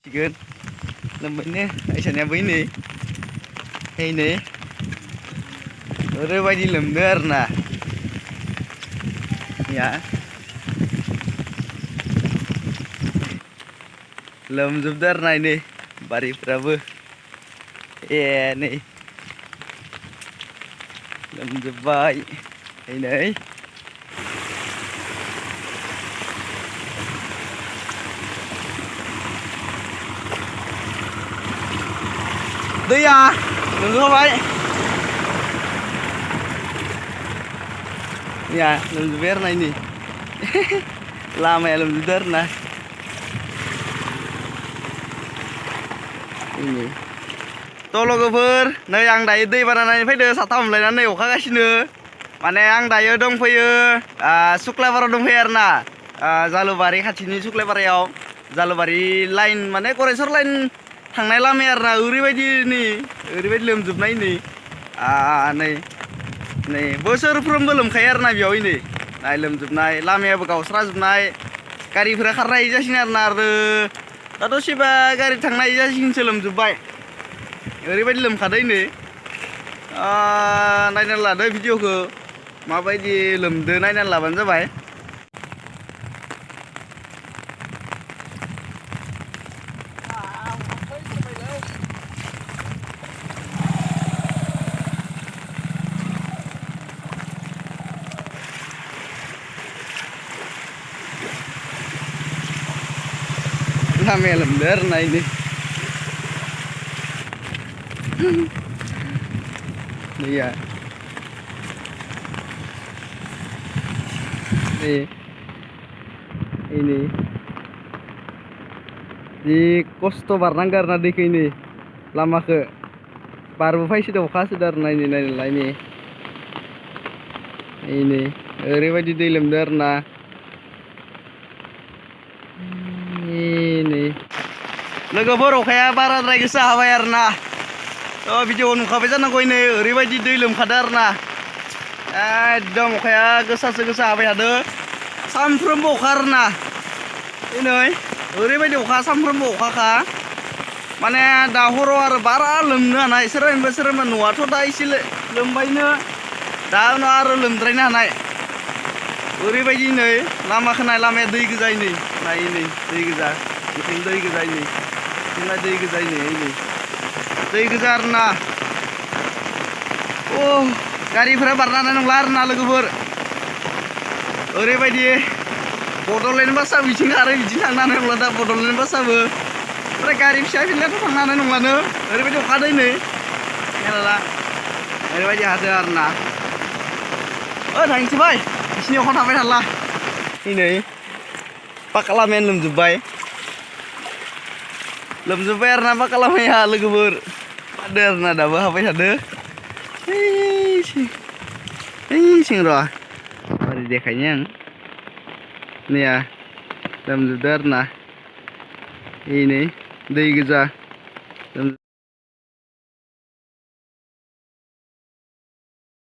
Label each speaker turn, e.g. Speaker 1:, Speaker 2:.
Speaker 1: Chicken lomboknya aisyahnya begini ini oरैबायदि लोमदों आरोना ya लोमजोबदों आरोना ini बारिफ्राबो nih लोमजोब्बाय ini दैया लोमजोबबाय ya लोमजोब्बाय आरोना ini लामाया लोमजोबदों आरोना ini थ' लोगोफोर नै आं दायो दै बाना नायनो फैदो साथा हमलायनानै अखा गासिनो माने आं दायो दंफैयो सुक्लाबाराव दंफैयो आरोना जालुबारि खाथिनि सुक्लाबारियाव जालुबारि लाइन माने गरेस्वर लाइन थांनाय लामाया आरोना ओरैबायदि लोमजोबनाय नै बोसोरफ्रोमबो लोमखायो आरोना बेयाव नाय लोमजोबनाय लामायाबो गावस्राजोबनाय गारिफोरा खारनो हायि जासिगोन आरो दा दसेबा गारि थांनो हायि जासिगोनसो लोमजोबबाय ओरैबायदि लोमखादों नायनानै लादो भिडिअखौ माबायदि लोमदो नायनानै लाबानो जाबाय लामाया लोमदो आरोना दैया ini jि खस्थ' बारनांगौ आरोना दैखौ लामाखौ बारबो फैसोदो अखा हासोदो आरोना नायनायलाय ओरैबायदि दै लोमदो आरोना लोगोफोर अखाया बाराद्राय गोसा हाबाय आरोना भिडिअ नुखाबाय जानांगौ ओरैबायदि दै लोमखादो आरोना एकदम अखाया गोसासो गोसा हाबाय थादो सानफ्रोमबो अखा आरोना ओरैबायदि अखा सानफ्रोमबो अखाखा माने दा हराव आरो बारा लोमनो हानाय सोरबा न'आथ' दा एसे लोमबायनो दा उनाव आरो लोमद्रायनो हानाय ओरैबायदि लामाखौ नाय लामाया दै गोजा नाय दै गोजा बिथिं दै गोजा दै गोजा दै गोजा आरोना गारिफोरा बारनो हानाय नंला आरोना लोगोफोर ओरैबायदि बड'लेण्ड बासआ बिथिं आरो बिथिं थांनो हानाय नंला दा बड'लेण्ड बासआबो ओमफ्राय गारि फिसा फिलायाथ' थांनो हानाय नंलानो ओरैबायदि अखा हादों मेरला ओरैबायदि हादों आरोना थांसै बाय बिसिनि अखा थाबाय थाला पाका लामायानो लोमजोब्बाय आरोना पाका लामाया लोगोफोर हादों आरोना दाबो हाबाय थादों सिं र' ओरै देखायनो आं लोमजोबदों आरोना दै गोजा